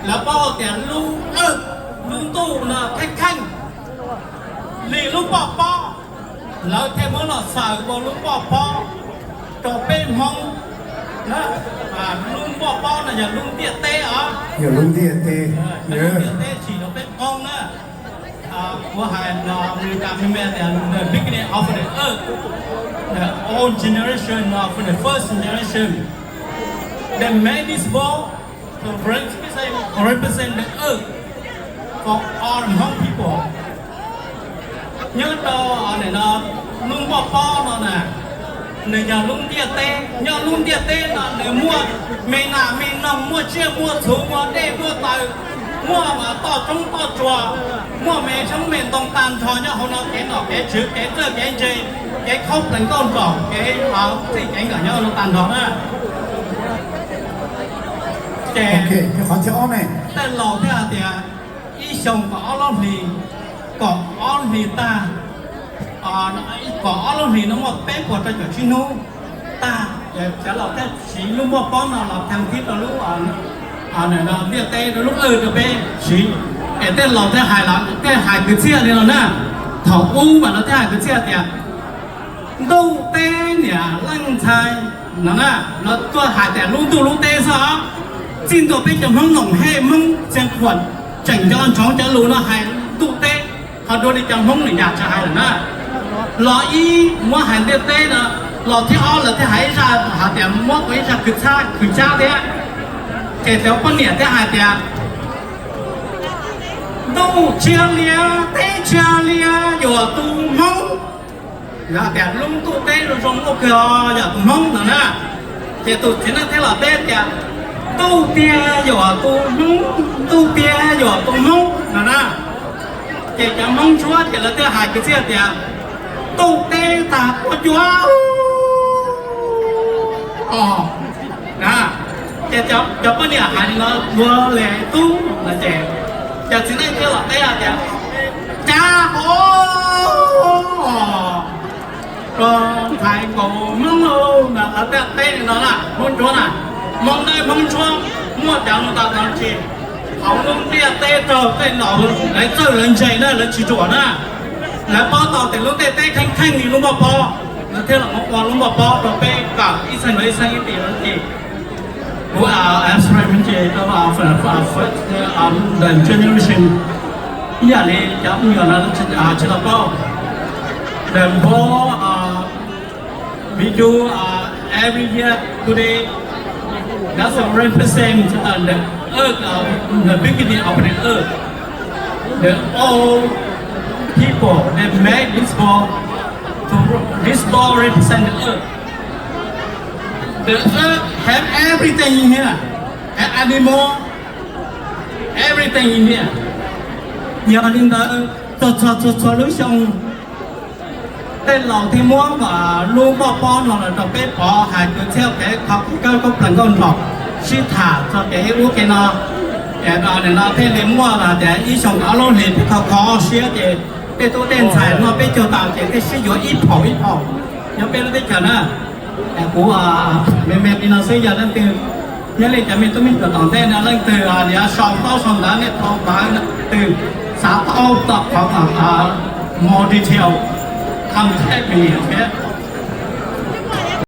Lawv paub tias lub wj, lub ntuj no kheej kheej li lub poj pob, lawv thiaj muab los xaws ua lub poj pob rau peb Hmoob. Lub poj pob no yog lub ntiaj teb os, yog lub ntiaj teb, yog lub ntiaj teb tsim rau peb Hmoob na. Kuv hais no, Amelikas me me tias the beginning of the earth, the old generation of the first generation, they made this ball to represent, represent the earth for all the Hmong people. Nyob rau lub poj pob no na, nws yog lub ntiaj teb, nyob lub ntiaj teb no nws muaj me nas me noog, muaj tsiaj muaj txhu, muaj dej muaj taws, muaj toj roob toj tsuas, muaj me xyoob me ntoo tag nrho nyob hauv no, kev nom kev tswv, kev txawj kev ntse, kev khaub plees nkauj nraug, kev txij kev nkawm nyob hauv no tag nrho na. Ces tej laus thiaj hais tias ib xyoo kaum ob lub hlis, kaum ob lub hlis tag, kaum ob lub hlis no muaj peb puas rau caum tsib hnub tag, cov laus thiaj siv lub poj pob no los thee thib rau lub ntiaj teb, rau lub wj rau peb siv. Es tej laus thiaj hais los thiaj hais kwv txhiaj li no na. Thaum ub mas lawv thiaj hais kwv txhiaj tias ntuj teb niam leej ntxhais no na, lawv tuaj hais tias lub ntuj lub teb xwb os. Txij ntua peb cov Hmoob Noom Hej, Hmoob Txias Khuam tseem nco ntsoov cov lus no hais ntuj teb, ho dua li cov Hmoob lwm yam tsis hais lawm na. Los ib muab hais ntiaj teb no, los thib ob lawv thiaj hais ib zaj hais tias muab ua ib zaj khwv txhab khwv txhab thiab. Ces cov poj niam thiaj hais tias ntuj txhiab liab teb txhiab liab yuam tus Hmoob. Lawv tias lub ntuj teb zoo zoo nkauj kawg os, yog tus Hmoob no na. Ces tus txiv neej thiaj los teb tias ntuj tiag yuam tus Hmoob, ntuj tiag yuam tus Hmoob no na. Ces cov Hmoob Ntsuab ces lawv thiaj hais kwv txhiaj tias ntuj teb tag quaj cuag os. Ces cov poj niam hais li no ua li tub no ces cov txiv neej thiaj los teb tias cab hov rau ntxhais nkaus Hmoob lauj no, lawv thiaj teb li no na, Hmoob Ntsuab na. Hmoob Dawb Hmoob Ntsuab muaj cov lus tau tau tsis hauv lub ntiaj teb raug tej laus lawv txawj lawv ntse na, lawv tsis ruam na. Lawv paub tau tias lub ntiaj teb kheej kheej li lub poj pob, lawv thiaj los ua lub poj pob rau peb kawm ib txheej ib txheej ib txheej ib txheej. Kuv explain me ntsis rau the generation ib yam li cov me nyuam no tsis tau paub. The ball we do every year today, that's represent the earth, the beginning of the earth. The old people, they made this ball. This ball represent the earth. The earth have everything in here, have animal, everything in here. Yog li ntawd, txhua txhua txhua txhua lub xyoo, tej laus thiaj muab lub poj pob no los rau peb pov hais kwv txhiaj kev kho kev kawb koob plees nkauj nraug, sib tham txog kev ub kev no. Nim no thiaj li muaj tias ib xyoo ob lub hlis peb kho kho siab ces tej tub tej ntxhais noj peb caug tau ces thiaj sib yuav ib phaum ib phaum nyob peb lub teb chaws na. Kuv me me li no xwb, yog leej twg, nyob li cov me tub me nyuam tom ntej no leej twg yuav sau ntaub sau ntawv nej tau ntawv, leej twg xav tau tau qhov more detail, contact me, ok?